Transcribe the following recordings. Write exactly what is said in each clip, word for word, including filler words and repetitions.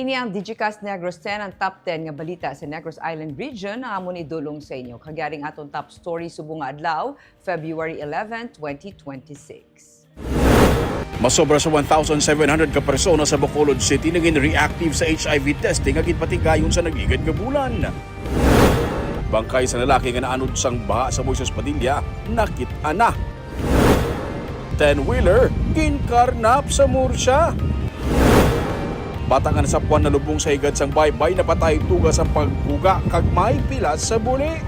Ini ang Digicast Negros ten, ang top ten nga balita sa Negros Island Region, ang amon idulong sa inyo. Kag yari ang aton top story subong nga adlaw, February eleven, twenty twenty-six. Masobra sa one thousand seven hundred ka persona sa Bacolod City naging reactive sa H I V testing nga ginpatigayon sa nag-igad nga bulan. Bangkay sa lalaki nga naanod sang baha sa Moises Padilla, nakit-an na. Ten-wheeler, ginkarnap sa Murcia. Bata nga nasapwan nalubong sa higad sang baybay, napatay tuga sang pagkuga kag may pilas sa buli.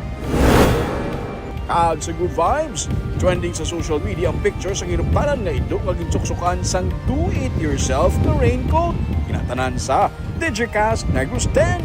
Kag sa good vibes, trending sa social media ang picture sang hinumtanan nga ido nga ginsuksukan sang do-it-yourself nga raincoat. Kinatanan sa Digicast Negros ten.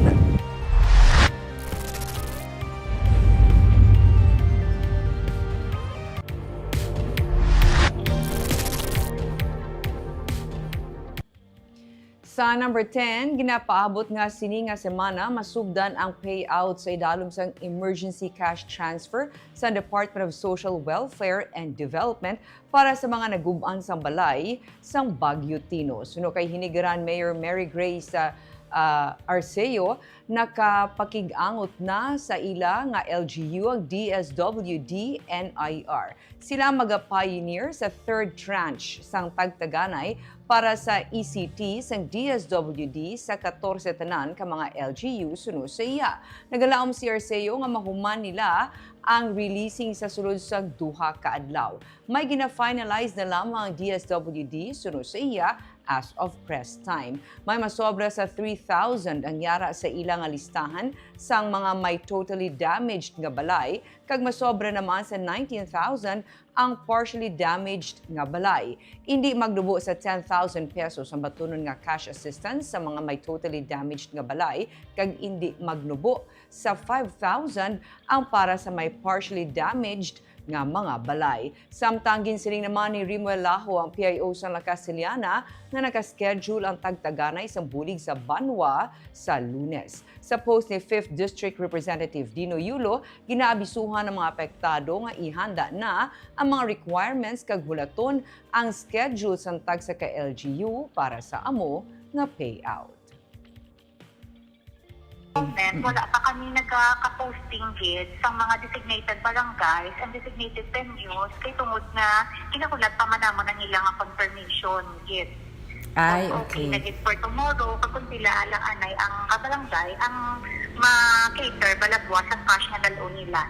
Sa number ten, ginapaabot nga sini nga semana masugdan ang payout sa idalom sang emergency cash transfer sa Department of Social Welfare and Development para sa mga nagub-an sang balay sang Bagyo Tino. Suno kay Hinigaran Mayor Mary Grace, ah, ah, Arceo, nakapakig-angot na sa ila nga L G U ang D S W D N I R. Sila maga-pioneer sa third tranche sang tagtaganay para sa E C T sang D S W D sa katorse tanan ka mga L G U suno sa iya. Nagalaom si Arceo nga mahuman nila ang releasing sa sulod sang duha ka adlaw. May gina-finalize na lamang ang D S W D suno sa iya as of press time. May masobra sa three thousand ang yara sa ila nga listahan sang mga may totally damaged nga balay, kag masobra naman sa nineteen thousand ang partially damaged nga balay. Indi magnubo sa ten thousand pesos ang batunon nga cash assistance sa mga may totally damaged nga balay, kag indi magnubo sa five thousand ang para sa may partially damaged nga mga balay. Samtang ginsiling naman ni Rimuel Lajo, ang P I O sang La Castellana, nga naka-schedule ang tagtaganay sang bulig sa banwa sa Lunes. Sa post ni Fifth District Representative Dino Yulo, ginaabisuhan ang mga apektado nga ihanda na ang mga requirements kag hulaton ang schedule sang tagsa ka L G U para sa amo nga payout. Government, wala pa kami nagaka-posting gid sa mga designated barangays and designated venues kay tungod nga ginahulat pa man namon ang ilang confirmation gid. Ay, okay. Kung okay na gid for tomorrow, kag kung sila lang anay ang kabarangay ang ma-cater balagwa sa cash nga dal-on nila.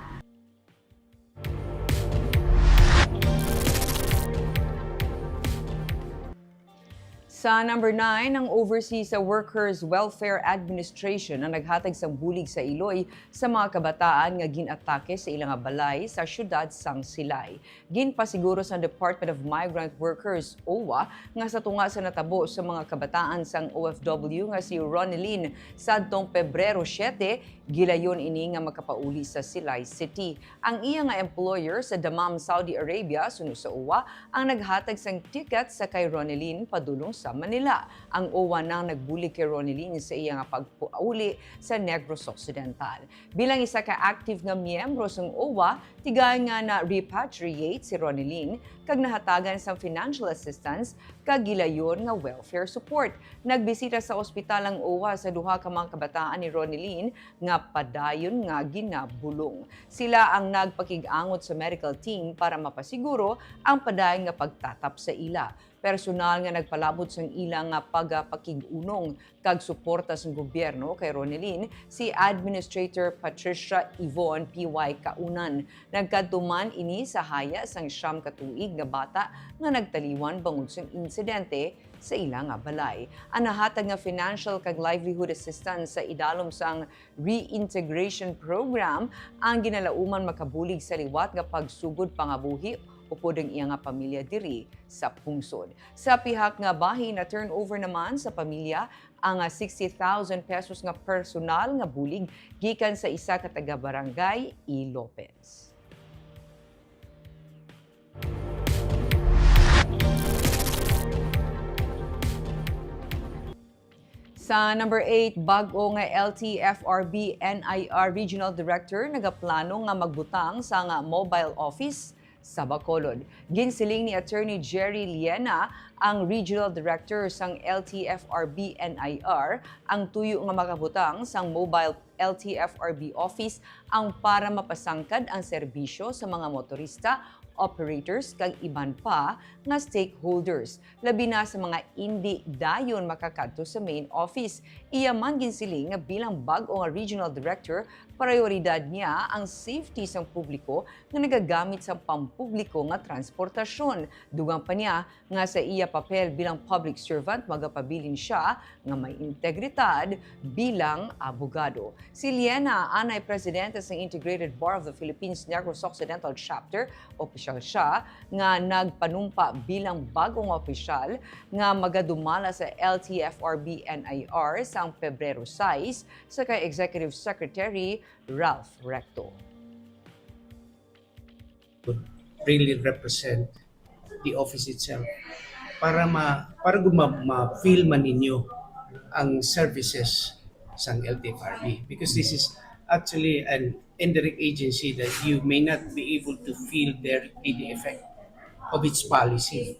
Sa number nine, ang Overseas Workers Welfare Administration ang naghatag sang bulig sa iloy sa mga kabataan nga gin-atake sa ila nga balay sa siyudad sang Silay. Ginpasiguro sang Department of Migrant Workers, OWWA, nga sa tunga sa natabo sa mga kabataan sang O F W nga si Ronelyn sadtong Pebrero siete, gilayon ini nga makapauli sa Silay City. Ang iya nga employer sa Dammam, Saudi Arabia, suno sa OWWA, ang naghatag sang ticket sa kay Ronelyn padulong sa Manila. Ang OWWA nang nagbulig kay Ronelyn sa iya nga pagpauli sa Negros Occidental. Bilang isa ka active nga miyembro sang OWWA, tigayon nga na-repatriate si Ronelyn kag nahatagan sang financial assistance kag gilayon nga welfare support. Nagbisita sa ospital ang OWWA sa duha ka mga kabataan ni Ronelyn nga padayon nga ginabulong. Sila ang nagpakig-angot sa medical team para mapasiguro ang padayon nga pagtatap sa ila. Personal nga nagpalabot sang ila nga pagapakig-unong kag suporta sang gobyerno kay Ronelyn si Administrator Patricia Yvonne P Y Kaunan. Nagkadto man ini sa haya sang siyam ka tuig nga bata nga nagtaliwan bangod sang insidente sa ila nga balay. Ang nahatag nga financial kag livelihood assistance sa idalom sang reintegration program ang ginalauman makabulig sa liwat nga pagsugod pangabuhi upod ang iya nga pamilya diri sa pungsod. Sa pihak nga bahin, na-turnover naman sa pamilya ang sixty thousand pesos nga personal nga bulig gikan sa isa ka taga-barangay, E. Lopez. Sa number eight, bag-o nga L T F R B N I R Regional Director nagaplano nga magbutang sang mobile office sa Bacolod. Ginsiling ni Attorney Jerry Liena Ang Regional Director sang L T F R B N I R ang tuyo nga makabutang sang mobile L T F R B office ang para mapasangkad ang serbisyo sa mga motorista, operators, kag iban pa nga stakeholders, labi na sa mga indi dayon makakadto sa main office. Iya man ginsiling nga bilang bag-o nga regional director, prioridad niya ang safety sang publiko nga nagagamit sang pampubliko nga transportasyon. Dugang pa niya nga sa iya papel bilang public servant, magapabilin sia nga may integridad bilang abogado. Si Liena anay presidente sang Integrated Bar of the Philippines Negros Occidental Chapter. Opisyal sia nga nagpanumpa bilang bag-o nga opisyal nga magadumala sa L T F R B N I R sang Pebrero sais sa kay Executive Secretary Ralph Recto. Would really represent the office itself para ma para gud ma, ma-feel man ninyo ang services sang L T F R B, because this is actually an indirect agency that you may not be able to feel directly the effect of its policy.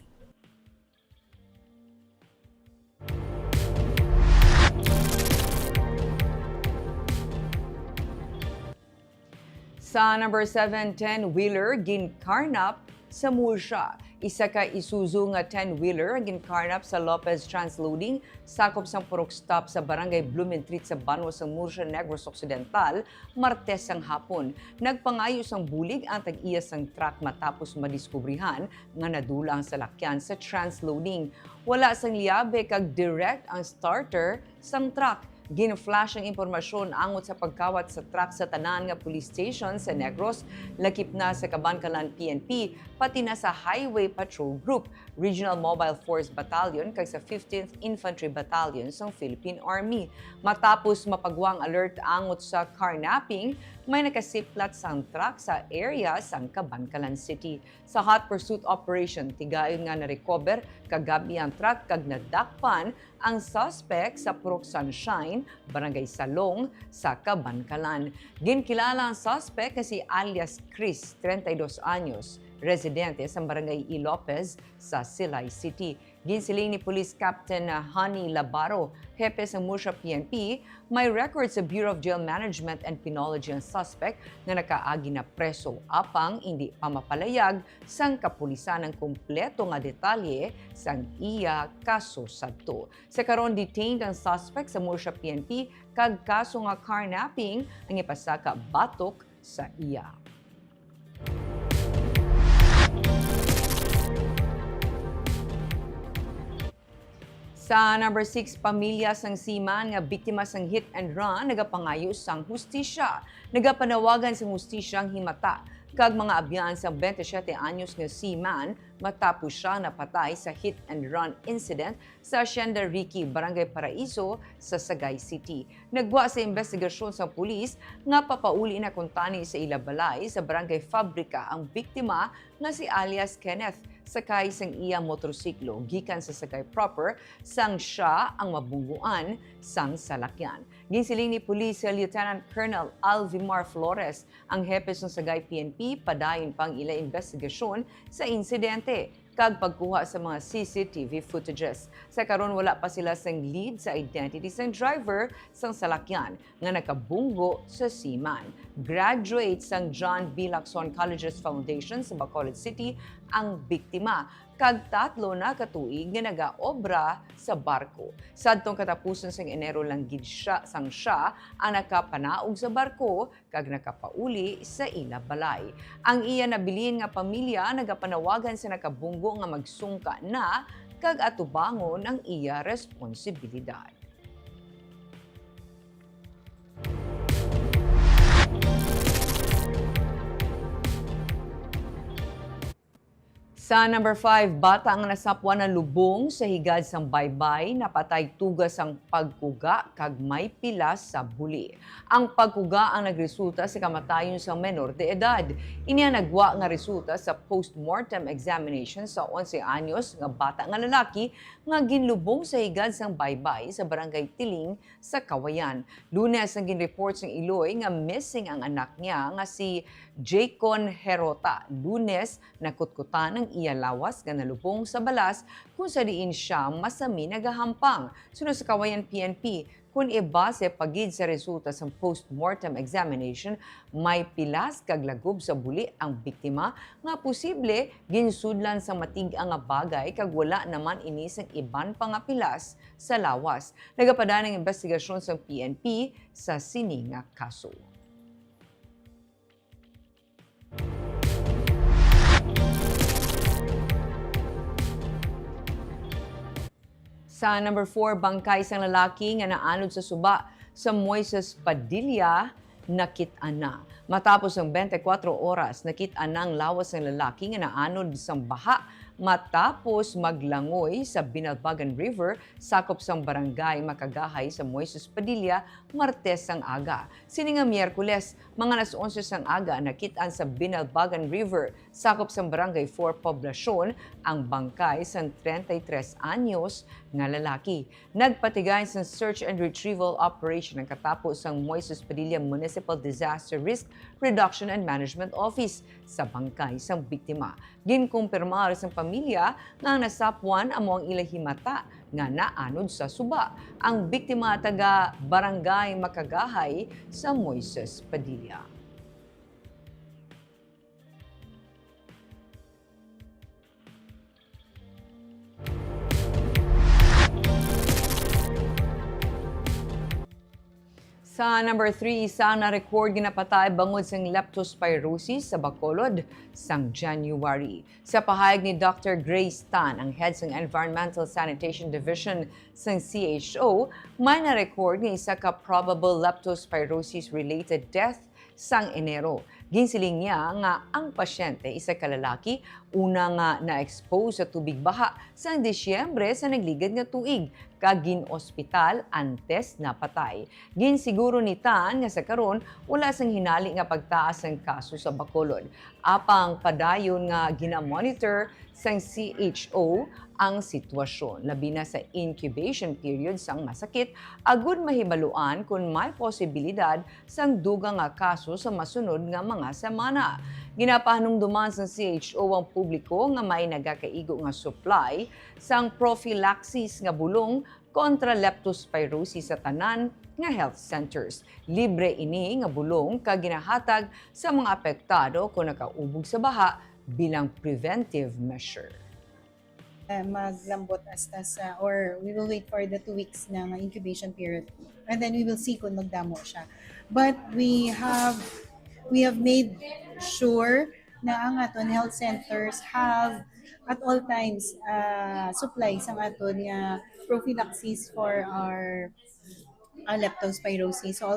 Sa number seven, ten-wheeler ginkarnap sa Murcia. Isa ka Isuzu nga ten-wheeler ang ginkarnap sa Lopez Transloading, sakop sang Purok Stop sa Barangay Blumentritt sa banwa sang Murcia, Negros Occidental, Martes sang hapon. Nagpangayo sang bulig ang tag-iya sang truck matapos madiskubrihan nga nadula ang salakyan sa transloading. Wala sang liyabe kag direct ang starter sang truck. Gin-flash ang impormasyon angot sa pagkawat sa truck sa tanan nga police station sa Negros, lakip na sa Kabankalan P N P, pati na sa Highway Patrol Group, Regional Mobile Force Battalion, kag sa fifteenth Infantry Battalion sang Philippine Army. Matapos mapagwa ang alert angot sa carnapping, may nakasiplat sang truck sa area sang Kabankalan City. Sa hot pursuit operation, tigayon nga na-recover kagab-i ang truck kag nadakpan ang suspect sa Purok Sunshine, Barangay Salong, sa Kabankalan. Ginkilala ang suspect nga si alias Chris, treinta y dos anyos, residente sa Barangay E. Lopez sa Silay City. Ginsiling ni Police Captain Honey Labaro, hepe sa Murcia P N P, may record sa Bureau of Jail Management and Penology ang suspect nga nakaagi na preso, apang indi pa mapalayag sang kapulisan ang kompleto nga detalye sang iya kaso sadto. Sa karon, detained ang suspect sa Murcia P N P kag kaso nga carnapping ang ipasaka batok sa iya. Sa number six, pamilya sang seaman nga biktima sang hit and run nagapangayo sang hustisya. Nagapanawagan sang hustisya ang himata kag mga abyan sang twenty-seven anyos nga seaman matapos sia napatay sa hit and run incident sa Hacienda Ricky, Barangay Paraiso, sa Sagay City. Naggwa sa imbestigasyon sang pulis nga papauli na kuntani sa ila balay sa Barangay Fabrica ang biktima nga si alias Kenneth, sakay sang iya motorsiklo gikan sa Sagay proper, sang sia ang mabungguan sang salakyan. Ginsiling ni Police Lieutenant Colonel Alvimar Flores, ang hepe sang Sagay P N P, padayon pa ang ila imbestigasyon sa insidente kag pagkuha sa mga C C T V footages. Sa karon, wala pa sila sang lead sa identity sang driver sang salakyan nga nakabunggo sa seaman. Graduate sang John B. Lacson Colleges Foundation sa Bacolod City ang biktima, kag tatlo na ka tuig nga nagaobra sa barko. Sadtong katapusan sang Enero lang gid sia, sang sia ang nakapanaog sa barko kag nakapauli sa ila balay. Ang iya nabilin nga pamilya nagapanawagan sa nakabunggo nga magsungka na kag atubangon ang iya responsibilidad. Sa number five, bata nga nasapwan ang lubong sa higad sang baybay, napatay tuga sang pagkuga kag may pilas sa buli. Ang pagkuga ang nagresulta sa kamatayon sang menor de edad. Ini ang naggwa nga resulta sa postmortem examination sa onse anyos nga bata nga lalaki nga ginlubong sa higad sang baybay sa Barangay Tiling sa Cauayan. Lunes ang ginreport sang iloy nga missing ang anak niya nga si Jaycon Herota. Lunes, nakutkutan ang iya lawas nga nalubong sa balas kung sa diin sia masami nagahampang. Suno sa Cauayan P N P, kun ibase pa gid sa resulta sang postmortem examination, may pilas kag lagob sa buli ang biktima nga posible ginsudlan sang matig-a nga bagay kag wala naman ini sang iban pa nga pilas sa lawas. Nagapadaan ang investigasyon sang P N P sa sini nga kaso. Sa number four, bangkay sang lalaki nga naanod sa suba sa Moises Padilla nakit-an na. Matapos ang twenty-four oras, nakit-an na ang lawas sang lalaki nga naanod sang baha matapos maglangoy sa Binalbagan River, sakop sang Barangay Makagahay sa Moises Padilla, Martes sang aga. Sini nga Miyerkules, mga alas onse sang aga, nakit-an sa Binalbagan River, sakop sang Barangay four Poblacion, ang bangkay sang treinta y tres anyos nga lalaki. Nagpatigay sang search and retrieval operation ang katapo sang Moises Padilla Municipal Disaster Risk Reduction and Management Office sa bangkay sang biktima. Ginkumpirmar sang pamilya nga ang nasapwan amo ang ila himata nga naanod sa suba. Ang biktima taga Barangay Makagahay sa Moises Padilla. Sa number three, isa na-record nga napatay bangod sang leptospirosis sa Bacolod sang January. Sa pahayag ni Doctor Grace Tan, ang head sang Environmental Sanitation Division sang C H O, may na-record nga isa ka probable leptospirosis-related death sang Enero. Ginsiling niya nga ang pasyente, isa ka lalaki, una nga na-expose sa tubig baha sang Disyembre sa nagligad nga tuig, kag gin-ospital antes napatay. Ginsiguro ni Tan nga sa karon wala sang hinali nga pagtaas sang kaso sa Bacolod. Apang padayon nga gina-monitor sang C H O ang sitwasyon, labi na sa incubation period sang masakit, agud mahibaluan kon may posibilidad sang dugang nga kaso sa masunod nga mga semana. Ginapahanumduman sang C H O ang publiko nga may nagakaigo nga supply sang prophylaxis nga bulong kontra leptospirosis sa tanan nga health centers. Libre ini nga bulong kag ginahatag sa mga apektado kon nakaubog sa baha bilang preventive measure. Uh, maglambot hasta sa, or we will wait for the two weeks na nga incubation period, and then we will see kung magdamo siya. But we have, we have made sure na ang aton health centers have at all times, uh, supply sang aton nga prophylaxis for our, uh, leptospirosis. So,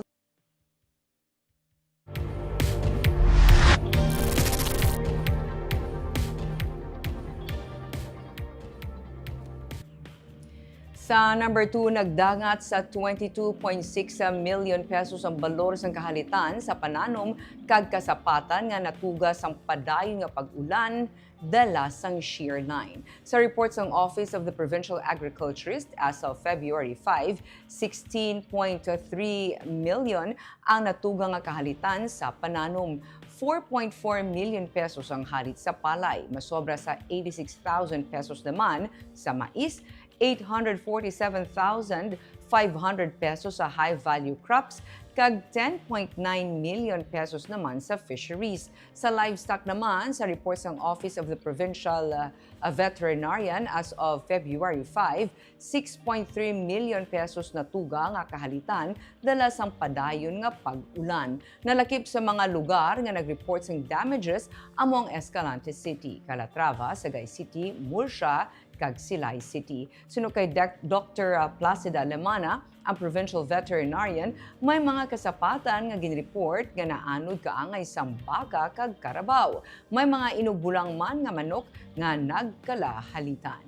Sa number two, nagdangat sa twenty-two point six million pesos ang balor sang kahalitan sa pananom kag kasapatan nga natuga sang padayon nga pag-ulan dala sang shear line. Sa report sang Office of the Provincial Agriculturist, as of February five, sixteen point three million ang natuga nga kahalitan sa pananom. Four point four million pesos ang halit sa palay, masobra sa eighty-six thousand pesos naman sa mais, eight hundred forty-seven thousand five hundred pesos sa high-value crops, kag ten point nine million pesos naman sa fisheries. Sa livestock naman, sa report sang Office of the Provincial, uh, Veterinarian, as of February five, six point three million pesos natuga nga kahalitan dala sang padayon nga pag-ulan. Nalakip sa mga lugar nga nag-report sang damages amo ang Escalante City, Calatrava, Sagay City, Murcia, kag Silay City. Suno kay Dec-, Doctor Placida Lemana, ang provincial veterinarian, may mga kasapatan nga ginreport nga naanod kaangay sang baka kag karabaw. May mga inugbulang man nga manok nga nagkalahalitan.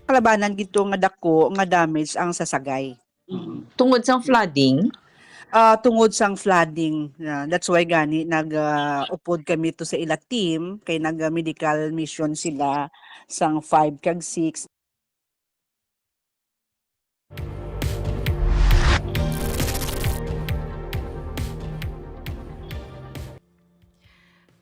Kalabanan gid to nga dako nga damage ang sa Sagay. Mm. Tungod sang flooding? Ah, tungod sang flooding. Ah, that's why gani nag, ah, upod kami to sa ila team, kay nag, ah, medical mission sila sang five kag six.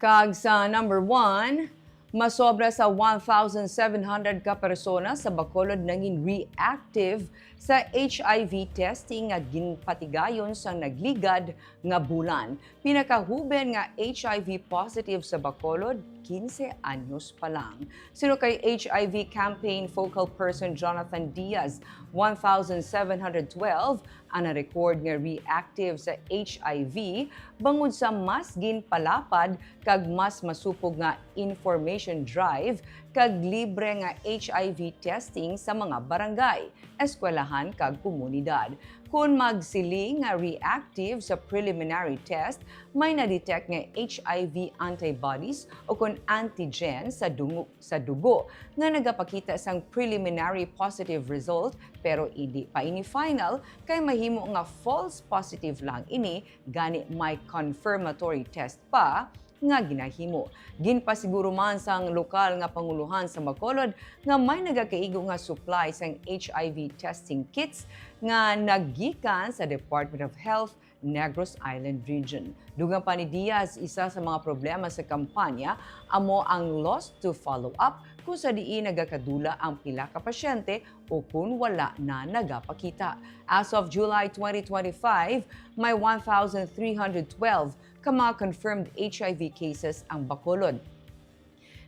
Kag sa number one, masobra sa one thousand seven hundred ka persona sa Bacolod nangin reactive sa H I V testing nga ginpatigayon sang nagligad nga bulan. Pinakahuben nga H I V positive sa Bacolod, quince anyos pa lang. Suno kay H I V campaign focal person Jonathan Diaz, one thousand seven hundred twelve ang na-record nga reactive sa H I V bangod sa mas ginpalapad kag mas masupog nga information drive kag libre nga H I V testing sa mga barangay, eskwelahan kag komunidad. Kon magsiling nga reactive sa preliminary test, may na-detect nga H I V antibodies o kon antigen sa dungo, sa dugo nga nagapakita sang preliminary positive result, pero indi pa ini final, kay mahimo nga false positive lang ini, gani may confirmatory test pa nga ginahimo. Ginpasiguro man sang lokal nga pangulohan sa Bacolod nga may nagakaigo nga supply sang H I V testing kits nga naggikan sa Department of Health, Negros Island Region. Dugang pa ni Diaz, isa sa mga problema sa kampanya amo ang loss to follow-up, kung sa diin nagakadula ang pila ka pasyente o kun wala na nagapakita. As of July twenty twenty-five, may one thousand three hundred twelve ka mga confirmed H I V cases ang Bacolod.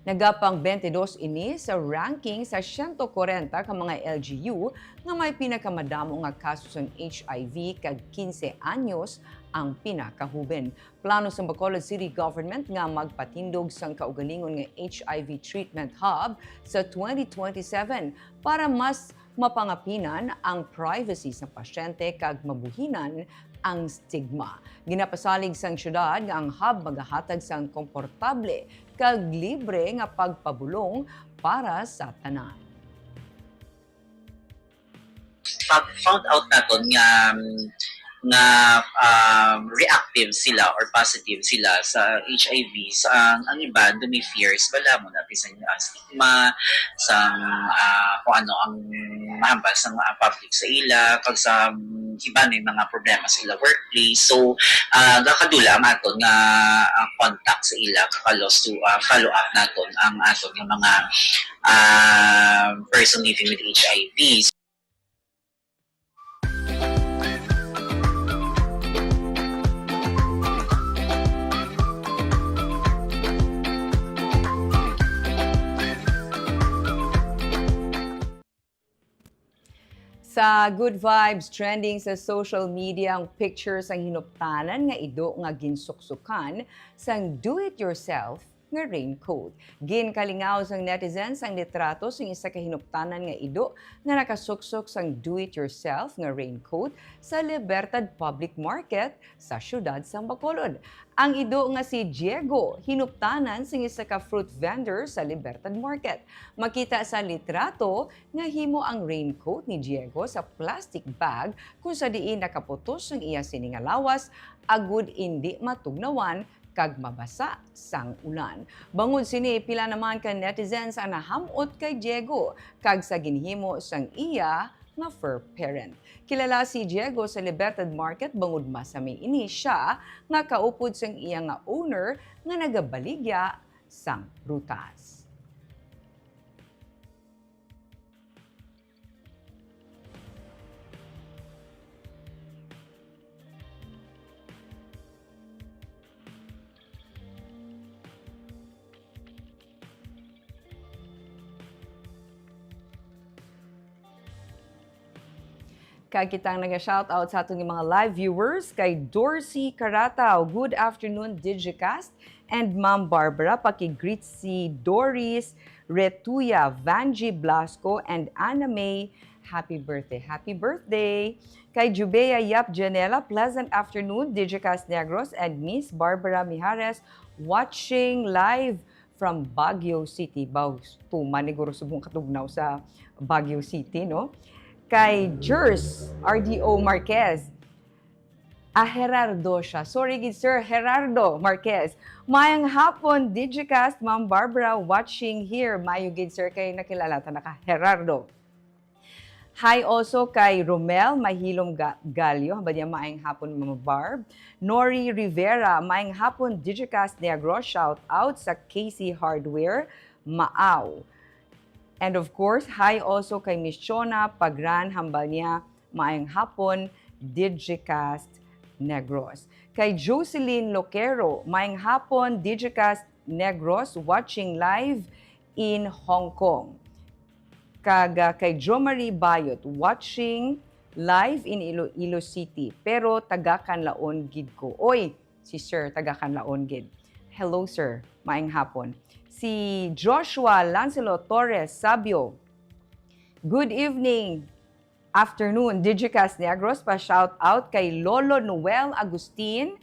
Nagapang twenty-dos ini sa ranking sa siyento kwarenta ka mga L G U nga may pinakamadamo nga kaso sang H I V kag quince anyos ang pinakahuben. Plano sang Bacolod City Government nga magpatindog sang kaugalingon nga H I V treatment hub sa twenty twenty-seven para mas mapangapinan ang privacy sa pasyente kag mabuhinan ang stigma. Ginapasalig sang syudad nga ang hub magahatag sang komportable kag libre nga pagpabulong para sa tanan. Pag found out naton nga nga um, reactive sila or positive sila sa H I V, sa ang, ang iba dumi fears, wala mo na bisan yung stigma, sa uh, kung ano ang mahambal sa mga public sa ila, kag sa um, iba may mga problema sa ila workplace. So, uh, gakadula ang aton nga uh, contact sa ila, kakalos to uh, follow up naton ang aton nga mga uh, person living with H I V. Sa Good Vibes, trending sa social media ang picture sang hinuptanan nga ido nga ginsuksukan sang do-it-yourself nga raincoat. Ginkalingaw sang netizens ang litrato sang isa ka hinuptanan nga ido nga nakasuksok sang do-it-yourself nga raincoat sa Libertad Public Market sa siyudad sang Bacolod. Ang ido nga si Diego, hinuptanan sang isa ka fruit vendor sa Libertad Market. Makita sa litrato nga himo ang raincoat ni Diego sa plastic bag, kung sa diin nakaputos ang iya sini nga lawas, agud indi matugnawan kag mabasa sang ulan. Bangod sini, pila naman ka netizens ang naham-ot kay Diego kag sa ginhimo sang iya nga fur parent. Kilala si Diego sa Libertad Market bangod masami ini sia nga kaupod sang iya nga owner nga nagabaligya sang prutas. Kag kitang naga-shoutout sa aton nga mga live viewers, kay Dorsey Carataw, "Good afternoon, Digicast and Ma'am Barbara." Paki-greet si Doris Retuya, Vangie Blasco, and Ana May. Happy birthday, happy birthday. Kay Jubea Yap Janela, "Pleasant afternoon, Digicast Negros and Miss Barbara Mijares, watching live from Baguio City." Baw, tuman ni guro subong katugnaw sa Baguio City, no? Kay Jers R D O Marquez, ah, Gerardo siya. Sorry gid, Sir Gerardo Marquez. "Mayang hapon, Digicast, Ma'am Barbara, watching here." Mayo gid, sir, kay nakilala ta na ka, Gerardo. Hi also kay Romel Mahilom Ga-, Galio, hambal niya, "Maayong hapon, Mama Barb." Nori Rivera, "Maayong hapon, Digicast Negros, shout out sa K C Hardware, Maaw." And of course, hi also kay Miss Chona Pagran, hambal niya, "Maayong hapon, Digicast Negros." Kay Jocelyn Loquero, "Maayong hapon, Digicast Negros, watching live in Hong Kong." Kag, ah, kay Jo Marie Bayot, "Watching live in Iloilo City, pero taga Canlaon gid ko." Oy, si Sir, taga Canlaon gid. Hello, Sir. Maayong hapon. Si Joshua Lancelot Torres Sabio, "Good evening, afternoon, Digicast Negros, pa shout out kay Lolo Noel Agustin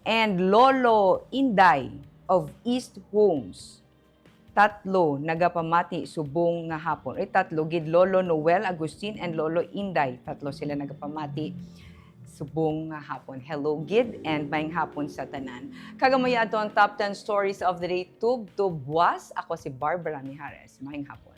and Lolo Inday of East Homes. Tatlo nagapamati subong nga hapon." Ay, tatlo gid, Lolo Noel Agustin and Lolo Inday. Tatlo sila nagapamati subong nga hapon. Hello gid and maayong hapon sa tanan. Kag amo ya aton top ten stories of the day, tubtob buwas. Ako si Barbara Mijares. Maayong hapon.